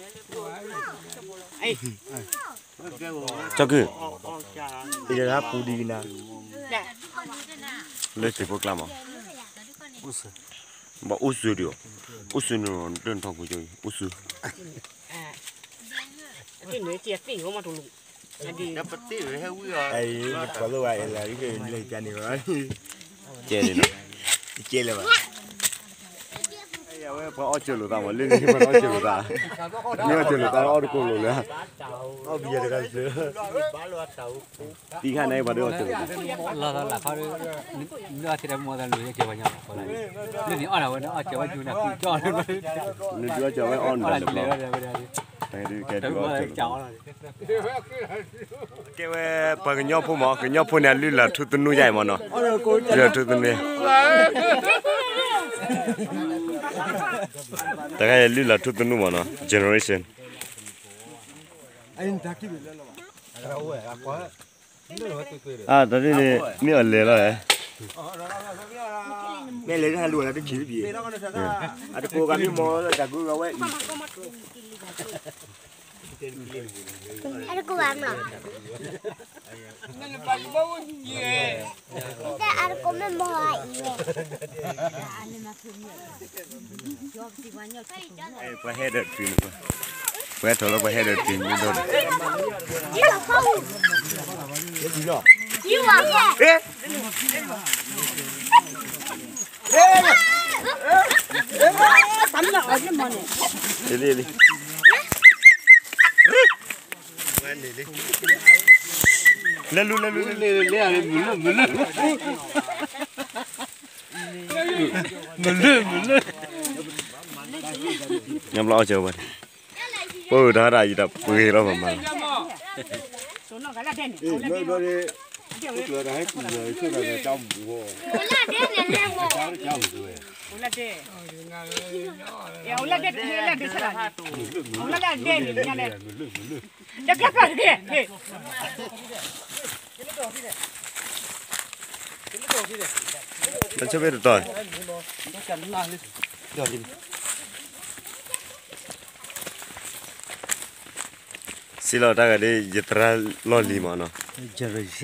ကၠီကုၢ်, ယတၢ်ပူၤဒံးကနၤ, လၢသ့ၣ်ဖိကျါမး, ဘၣ်အိၣ်စူၤဒံး, အိၣ်စူၤန့ၣ် တၢ်ထီၣ်ပူၤကၠီ, အိၣ်စူၤ, ပှၤလိၣ်ဝဲအဲၣ်လၢ ကဲန့ၣ်လီၤ, ကဲလၢၤဘၣ်, အဝဲပှၤအီၣ်စၢၤလိာ်သးမး, လၢန့ၣ်ပှၤအီၣ်စၢၤလိာ်သး, မ့ၢ်အီၣ်စၢၤလိာ်သး အီၣ်တကိးလိာ်လၢ, အီၣ်ဘံယၤတဂၤစၢၤ, သံခါန့ၣ်ပှၤဒုးအီၣ်စၢၤလိာ်သး, လီၤသးလၢခီ, နအီၣ်စၢၤဝဲဒုးအီၣ်စၢၤဝဲအီၣ်နၤလၢၤဘျီ, ကဲဒုးကဲဒုးအီၣ်စၢၤလိာ်သး, ကဲဝဲ ပှၤကညီဖိမး, ကညီဖိန့ၣ် အလုၢ်လၢ်ထူသနူယါအံၤမးနီၤ, လုၢ်လၢ်ထူသနူ, တခါအံၤလုၢ်လၢ်ထူသနူမးနီၤ, generation, အတၢ်ဒ်န့ၣ် မ့ၢ်အီၤလဲၤလီၤလဲၣ်, မ့ၢ်လဲၤတၢ်လူၤဝဲလၢတဆံးတဘ့ၣ်, အတကိးဂၤမ့ၢ်မီၢ်လၢတၢ်ကူဂၤဝဲအံၤ အတကိးဘၣ်မး, အတကိးမ့ၢ်မီၢ်အံၤ, ပှၤဟဲဒီးတုၤန့ၣ်, ပှၤထီၣ်လၢပှၤဟဲဒီးတုၤန့ၣ်ဒီး, လၢလၢလၢ, လဲၤလူၤလဲၤလူၤလဲၤ, မုၢ်လၢမုၢ်လၢ, မုၢ်လၢမုၢ်လၢ, ညါဘျီအီၣ်စၢၤဝဲ, ပှၤတၢ်ဒၣ်ယတၢ်ပှ့ၤလီၤမးမး, လၢဆၢဘ့ၣ်တတီၤ, စံးလီၤတၢ်ဂၤဒ် ယသရၣ်လီၢ်လံၤမးနီၤ,